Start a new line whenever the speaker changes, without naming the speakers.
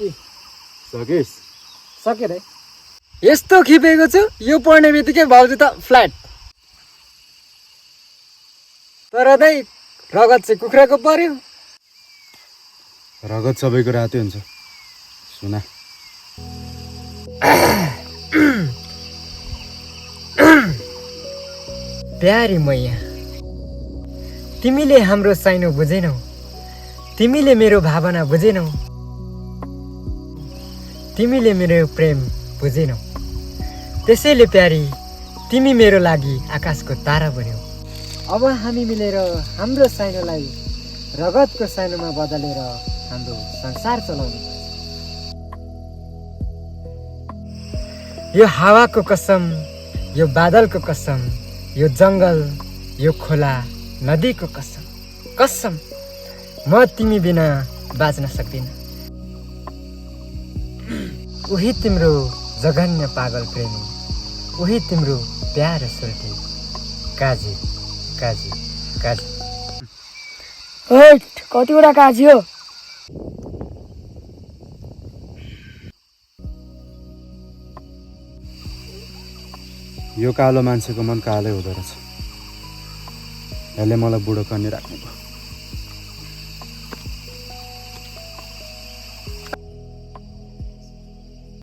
सकेश
सके रे यस्तो खिपेको छु यो पढ्ने बित्तिकै भाउजू त फ्ल्याट तर दाइ रगत चाहिँ कुखुराको पर्यो
रगत सबैको रातै हुन्छ सुना
प्यारी मैया तिमीले हाम्रो साइनो बुझेनौ तिमीले मेरो भावना बुझेनौ तिमीले मेरो प्रेम बुझेनौ त्यसैले प्यारी तिमी मेरो लागि आकाशको तारा बन्यौ अब हामी मिलेर हाम्रो साइनोलाई रगतको साइनोमा बदलेर हाम्रो संसार चलाउनु यो हावाको कसम यो बादलको कसम यो जङ्गल यो खोला नदीको कसम कसम म तिमी बिना बाँच्न सक्दिन उही तिम्रो जघन्य पागल प्रेमी उही तिम्रो प्यारो सुल्टी काजी काजी काजी
कतिवटा काजी हो
यो कालो मान्छेको मन कालै हुँदो रहेछ यसले मलाई बुढो कन्या राख्नु भयो